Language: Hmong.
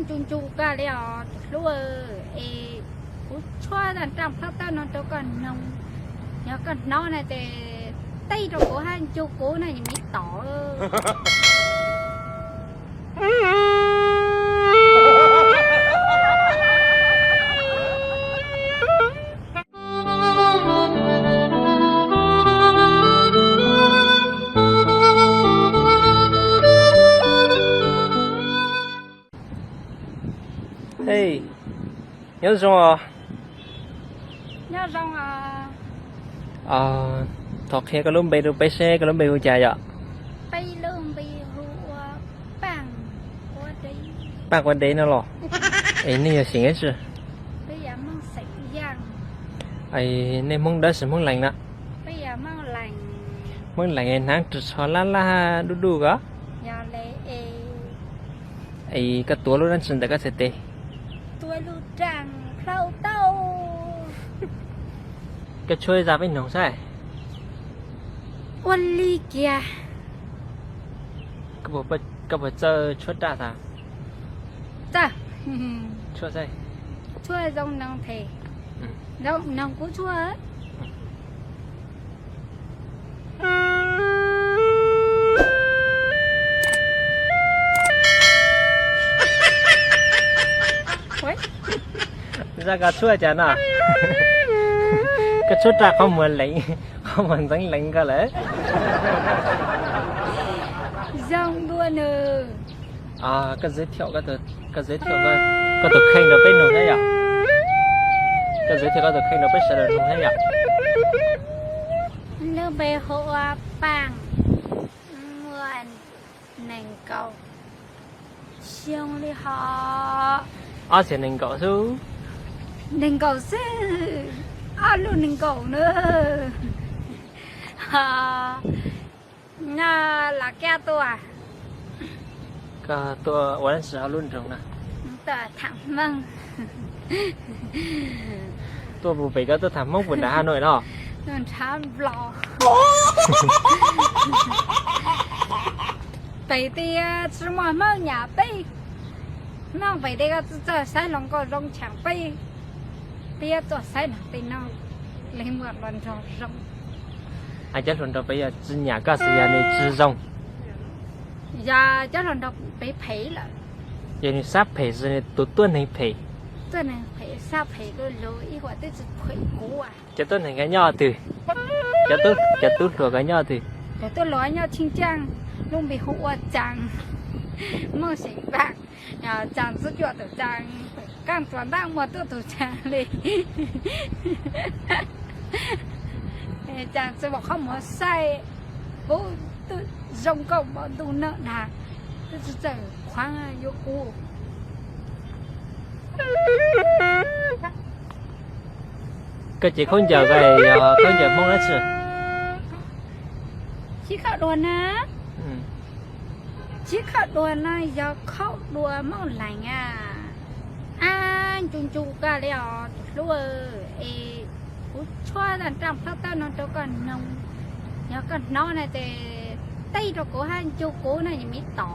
Ncu ncu koj li os tus hlub, es kuv tshuab zaj nraj plhaub tawb no rau koj mloog. Yog koj hnov na ces teb rau kuv hab ncu kuv na yus miv tom. Hej, nyob zoo os. Nyob zoo os. Thov qhia koj lub npe rau peb seb koj lub npe hu cas yom? Peb lub npe hu ua Paaj Quav Dev. Paaj Quav Dev no los? Es nej yog xeem dab tsi? Peb yog Hmoob xeem Yaj. Es nej Hmoob dawb tsi Hmoob Lees na? Peb yog Hmoob Lees. Hmoob Lees es hnav ris tsho laj laj duj duj ko. Yog le es. Es koj tuav lub dab tsi ntawm koj txhais tes? Tuav lub nraj plhaub tawb. Koj tshuab zaj peb noog saib. Ua li kiag. Koj puas txawj tshuab raj tas? Txawj. Tshuab saib. Tshuab zoo noog phem. Zoo noog kuv tshuab. Zaj koj tshuab cas no? Koj tshuab raj qhov muag lees, qhov muag ntxeev lees koj lawm. Zoo dua nws. Koj, koj giới thiệu koj tus kheej rau peb noog thiab yom? Koj giới thiệu koj tus kheej rau peb sawv daws noog thiab yom? Lub npe hu ua Paaj, muaj nees nkaum xyoo li hos. Ob txhiab nees nkaum xwb. Nees nkaum xwb, ob lub nees nkaum na. Nyob Los Kab tuaj. Koj tuaj ua dab tsi hauv lub nroog no? Tuaj tham Hmoob. Tuaj puas pem koj tuaj tham Hmoob puas nram Hà Nội no? Nram Nplog. Pem tias tsis muaj Hmoob nyam peb, Hmoob pem tias koj tsis txawj saib hluas nkauj zoo tshaam peb, peb tuaj saib nram tej no, leej muaj hluas nraug zoo. Cov hluas nraug pem yog tsis nyam koj xwb yog nws tsis zoo? Yog cov hluas nraug pem phem lawm. Yog nws sab phem xwb, nws tus tuab neeg phem. Tuab neeg phem sab phem luj lug ib huam twb tsis phem kuv. Cov tuab neeg ko nyob twg? Cov tub hluas ko nyob twg? Cov tub hluas nyob Tsheej Tsaaj, lub npe hu ua Tsaaj, Hmoob xeem Vaaj. Tsaaj txuj cuaj tus Tsaaj, kaaj tsuas ntab muaj tuaj tus Tsaaj li. Tsaaj tsis muaj qhov muag saib, kuv twb zoo nkauj npaum ntuj nawb dag, twb tsis txawj khuaav yuav kuv. Koj cev khaub ncaws ko yog khaub ncaws Hmoob dab tsi? Tsis khaub dua na. Tsis khaub dua no yog khaub dua Hmoob Lees a. Ab, ncu ncu koj li os tus hlub, es kuv tshuab zaj nraj plhaub tawb no rau koj noog. Yog koj hnov na ces teb rau kuv hab ncu kuv na yus miv tom.